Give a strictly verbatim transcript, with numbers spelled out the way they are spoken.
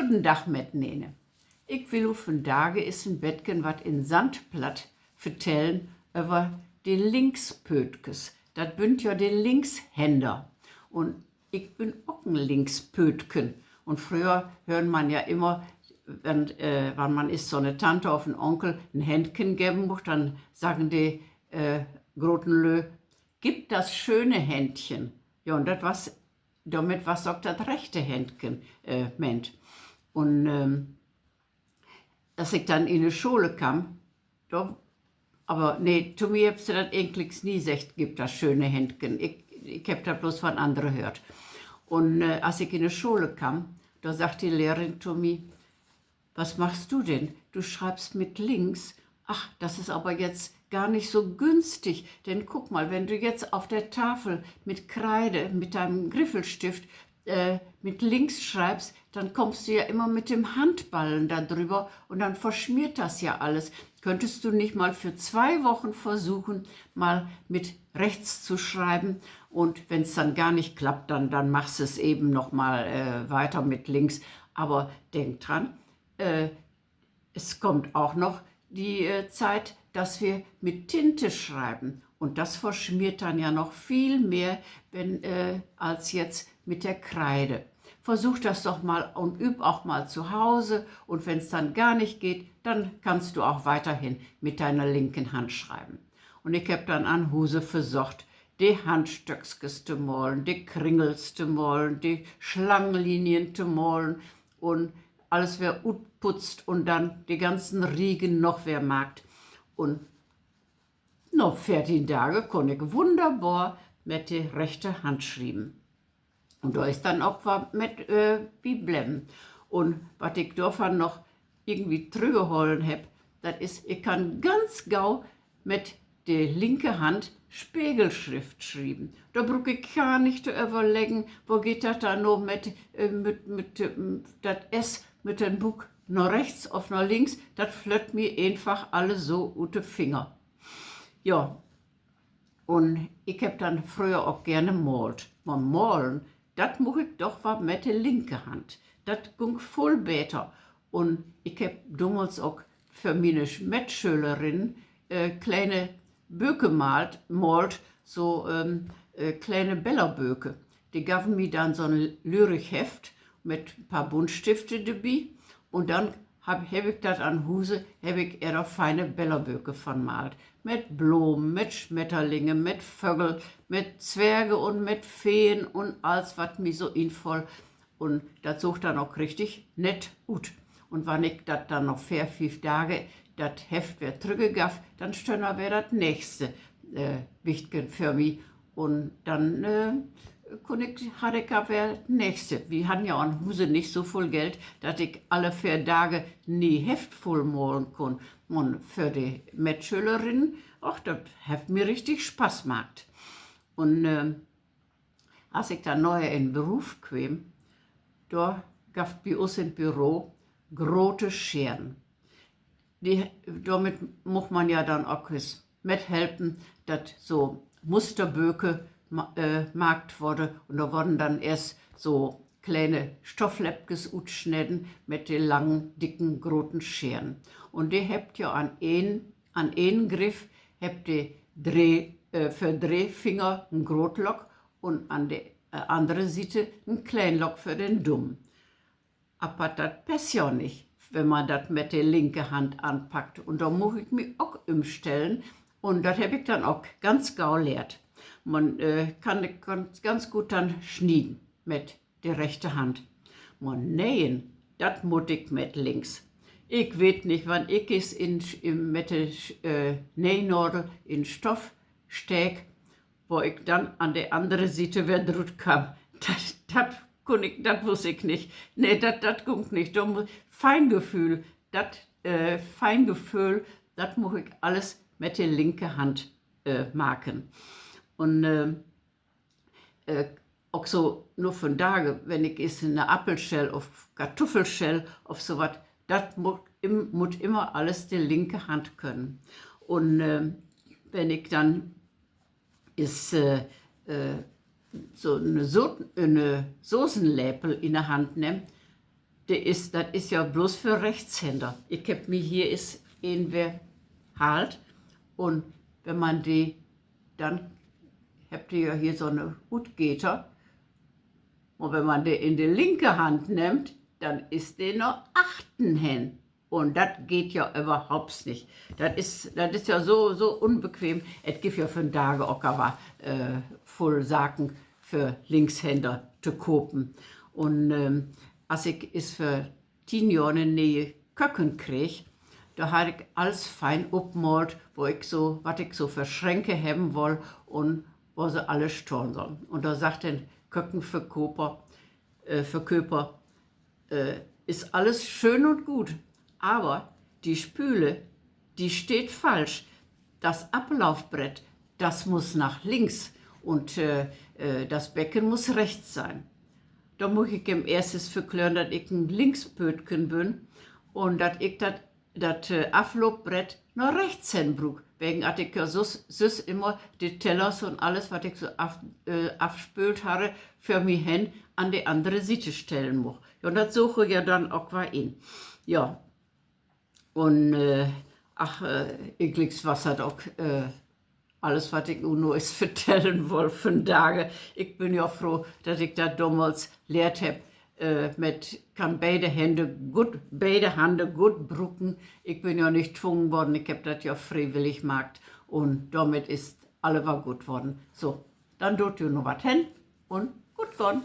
Goden Dag metnene. Ik will u vandage is en betken wat in Sandplatt vertellen över de Linkspöötkes. Dat bünt ja de Linkshänder. Un ik bün ok en Linkspöötken. Un fröher höör man ja immer, wenn, äh, wann man is so 'ne Tante of en Onkel en Händken geven much, denn saggen de, äh, groten Lö: Gib das schöne Händchen. Ja, un dat was, dormit was ok dat rechte Händken, äh, meent. Un, ähm, as ik denn in de Schole kamm, dor, aver nee, to mi hebbt se dat egentlik nie seggt, gib das schöne Händchen. Ik, ik hebb dat blots van annere höört. Un, äh, as ik in de Schole kamm, dor sagg de Lehrerin to mi: Was machst du denn? Du schreibst mit links. Ach, das ist aber jetzt gar nicht so günstig, denn guck mal, wenn du jetzt auf der Tafel mit Kreide, mit deinem Griffelstift, äh, mit links schreibst, dann kommst du ja immer mit dem Handballen da drüber und dann verschmiert das ja alles. Könntest du nicht mal für zwei Wochen versuchen, mal mit rechts zu schreiben? Und wenn's dann gar nicht klappt, dann, dann machst du's eben noch mal, äh, weiter mit links. Aber denk dran, äh, es kommt auch noch die, äh, Zeit, dass wir mit Tinte schreiben. Und das verschmiert dann ja noch viel mehr, wenn, äh, als jetzt mit der Kreide. Versuch das doch mal und üb auch mal zu Hause. Und wenn's dann gar nicht geht, dann kannst du auch weiterhin mit deiner linken Hand schreiben. Un ik hebb denn an Huse versocht, de Handstöckskes to malen, de Kringels to malen, de Slangenlinien to malen un alles weer utputzt un denn de ganzen Riegen noch weer maakt. Un na veertien Dage kunn ik wunnerbor mit de rechte Hand schrieven. Un dor is denn ok wat mit, äh, bi bleven. Un wat ik dorvan noch irgendwie trüggehollen hebb, dat is, ik kann ganz gau mit de linke Hand Spegelschrift schrieven. Dor bruuk ik gar nich to överleggen, wo geiht dat denn nu mit, äh, mit, mit, äh, dat S mit den Buuk na rechts of na links, dat flött mi eenfach alle so ut de Finger. Ja, un ik hebb denn fröher ok gerne maalt. Man malen, dat much ik doch wat mit de linke Hand. Dat gung vull beter. Un ik hebb domals ok för miene Sch-, Metschölerinnen, äh, kleine Böke maalt, maalt, so, ähm, äh, kleine Bellerböke. De gaven mi denn so'n lürig Heft mit en paar Buntstifte dorbi. Un denn hebb, hebb ik dat an Huse, hebb ik ehr feine Bellerböke van maalt. Mit Blomen, mit Smetterlinge, mit Vögel, mit Zwerge un mit Feen un alls, wat mi so infoll. Un dat soog denn ok richtig nett ut. Un wann ik dat denn na veer, fief Dage dat Heft weer trügge gaff, denn stönn dor weer dat nächste, äh, Wichtken för mi. Un denn, äh, kunn ik, harr ik dor weer dat nächste. Wi harrn ja an Huse nich so vull Geld, dat ik alle veer Dage 'n nee Heft vull malen kunn. Un för de Metschölerinnen, och, dat hett mi richtig Spaß maakt. Un, äh, as ik denn naher in Beruf kweem, dor gaff 't bi us in 't Büro grote Scheren. De, dormit much man ja denn ok es mithelpen, dat so Musterböke ma-, äh, maakt worden. Un dor worden denn eerst so kleine Stoffläppkes utsneden mit de langen, dicken, groten Scheren. Un de hebbt ja an een, an een Griff hebbt de dree, äh, för dree Finger en groot Lock un an de, äh, annere Siete en kleen Lock för den Dumm. Aver dat passt ja nich, wenn man dat mit de linke Hand anpackt. Un dor much ik mi ok ümstellen. Un dat hebb ik denn ok ganz gau lehrt. Man, äh, kann ik ganz, ganz goot denn snieden mit de rechte Hand. Man neien, dat mutt ik mit links. Ik weet nich, wann ik es in, in, mit de, äh, Neihnadel in Stoff steek, wo ik denn an de annere Siete weer rut kamm. Dat, dat kunn ik, dat wuss ik nich. Nee, dat, dat gung nich. Dor mu-, Feingefühl, dat, äh, Feingefühl, dat much ik alles mit de linke Hand, äh, maken. Un, äh, äh, ok so nu vandage, wenn ik is 'ne Appelschell of Kartuffelschell of so wat, dat mutt im-, mutt immer alles de linke Hand können. Un, äh, wenn ik denn is, äh, äh, so 'ne So-, 'ne Soßenlepel in de Hand nehm, De is, dat is ja blots för Rechtshänder. Ik hebb mi hier is een weer haalt. Un wenn man de, denn hebbt de ja hier so 'ne Utgeter. Un wenn man de in de linke Hand nimmt, denn is de na achtern hen. Un dat geiht ja överhaupt nich. Dat is, dat is ja so, so unbequem. Et gifft ja vandage ok aver vull Saken för Linkshänder to kopen. Un as ik is vör tien Johr 'ne ne'e Köken kreeg, dor harr ik alls fein opmaalt, wo ik so, wat ik so för Schränke hebben woll un wo se alle stahn sollen. Un dor sagg de Kökenverkoper, Verköper: Is alles schön und gut, aber die Spüle, die steht falsch. Das Ablaufbrett, das muss nach links und das Becken muss rechts sein. Dor much ik em eerst es verklören, dat ik en Linkspötken bün un dat ik dat, dat Afloopbrett na rechts hen bruuk, wegen at ik ja süss immer de Tellers un alles, wat ik so afspöölt harr, för mi hen an de annere Siete stellen much. Ja, un dat sach he ja denn ok weer in. Ja. Un, ach, egentlik was dat ok alles, wat ik nu noch es vertellen woll vandage. Ik bün ja froh, dat ik dat domals lehrt hebb, mit kann beide Hände goot, beide Hande goot bruken. Ik bün ja nich twungen worrn, ik hebb dat ja freewillig maakt. Un dormit is alleweer goot worrn. So, denn doot jo noch wat hen un goot gahn.